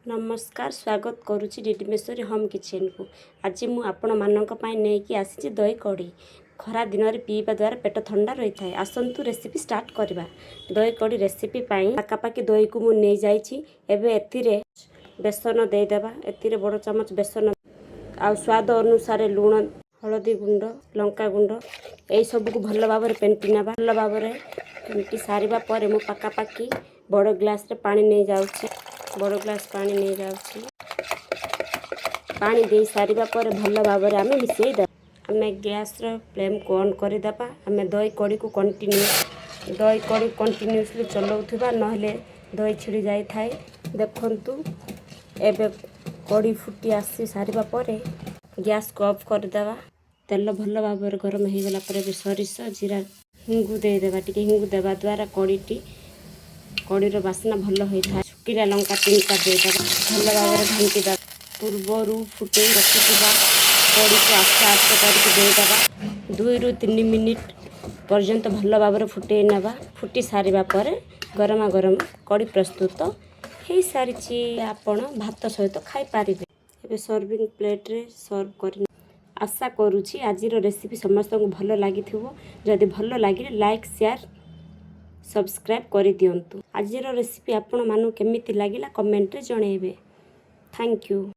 ନମସ୍କାର, ସ୍ୱାଗତ କରୁଛି ଡିଡିମେଶ୍ୱରୀ ହୋମ୍ କିଚେନକୁ। ଆଜି ମୁଁ ଆପଣମାନଙ୍କ ପାଇଁ ନେଇକି ଆସିଛି ଦହି କଢ଼ି। ଖରା ଦିନରେ ପିଇବା ଦ୍ୱାରା ପେଟ ଥଣ୍ଡା ରହିଥାଏ। ଆସନ୍ତୁ, ରେସିପି ଷ୍ଟାର୍ଟ କରିବା। ଦହି କଢ଼ି ରେସିପି ପାଇଁ ପାଖାପାଖି ଦହିକୁ ମୁଁ ନେଇଯାଇଛି। ଏବେ ଏଥିରେ ବେସନ ଦେଇଦେବା। ଏଥିରେ ବଡ଼ ଚାମଚ ବେସନ ଆଉ ସ୍ୱାଦ ଅନୁସାରେ ଲୁଣ, ହଳଦୀ ଗୁଣ୍ଡ, ଲଙ୍କା ଗୁଣ୍ଡ, ଏଇସବୁକୁ ଭଲ ଭାବରେ ଫେଣ୍ଟି ନେବା। ଭଲ ଭାବରେ ଫେଣ୍ଟି ସାରିବା ପରେ ମୁଁ ପାଖାପାଖି ବଡ଼ ଗ୍ଲାସରେ ପାଣି ନେଇଯାଉଛି। ବଡ଼ ଗ୍ଲାସ୍ ପାଣି ନେଇଯାଉଛି। ପାଣି ଦେଇ ସାରିବା ପରେ ଭଲ ଭାବରେ ଆମେ ମିଶାଇ ଦେବା। ଆମେ ଗ୍ୟାସ୍ର ଫ୍ଲେମ୍କୁ ଅନ୍ କରିଦେବା। ଆମେ ଦହି କଢ଼ି କଣ୍ଟିନ୍ୟୁସଲି ଚଲାଉଥିବା, ନହେଲେ ଦହି ଛିଡ଼ି ଯାଇଥାଏ। ଦେଖନ୍ତୁ, ଏବେ କଢ଼ି ଫୁଟି ଆସି ସାରିବା ପରେ ଗ୍ୟାସ୍କୁ ଅଫ୍ କରିଦେବା। ତେଲ ଭଲ ଭାବରେ ଗରମ ହେଇଗଲା ପରେ ଏବେ ସୋରିଷ, ଜିରା, ହିଙ୍ଗୁ ଦେଇଦେବା ଟିକେ। ହିଙ୍ଗୁ ଦେବା ଦ୍ୱାରା କଢ଼ିର ବାସ୍ନା ଭଲ ହୋଇଥାଏ। ଶୁଖିଲା ଲଙ୍କା ତିନିଟା ଦେଇଦେବା। ଭଲ ଭାବରେ ଘାଣ୍ଟି ଦେବା। ପୂର୍ବରୁ ଫୁଟେଇ ରଖିଥିବା କଢ଼ିକୁ ଆସ୍ତେ ଆସ୍ତେ କରିକି ଦେଇଦେବା। 2ରୁ 3 ମିନିଟ୍ ପର୍ଯ୍ୟନ୍ତ ଭଲ ଭାବରେ ଫୁଟେଇ ନେବା। ଫୁଟି ସାରିବା ପରେ ଗରମା ଗରମ କଢ଼ି ପ୍ରସ୍ତୁତ ହେଇସାରିଛି। ଆପଣ ଭାତ ସହିତ ଖାଇପାରିବେ। ଏବେ ସର୍ଭିଂ ପ୍ଲେଟ୍ରେ ସର୍ଭ କରି। ଆଶା କରୁଛି ଆଜିର ରେସିପି ସମସ୍ତଙ୍କୁ ଭଲ ଲାଗିଥିବ। ଯଦି ଭଲ ଲାଗିଲେ ଲାଇକ୍, ସେୟାର, ସବସ୍କ୍ରାଇବ୍ କରିଦିଅନ୍ତୁ। ଆଜିର ରେସିପି ଆପଣମାନଙ୍କୁ କେମିତି ଲାଗିଲା, କମେଣ୍ଟରେ ଜଣାଇବେ। Thank you.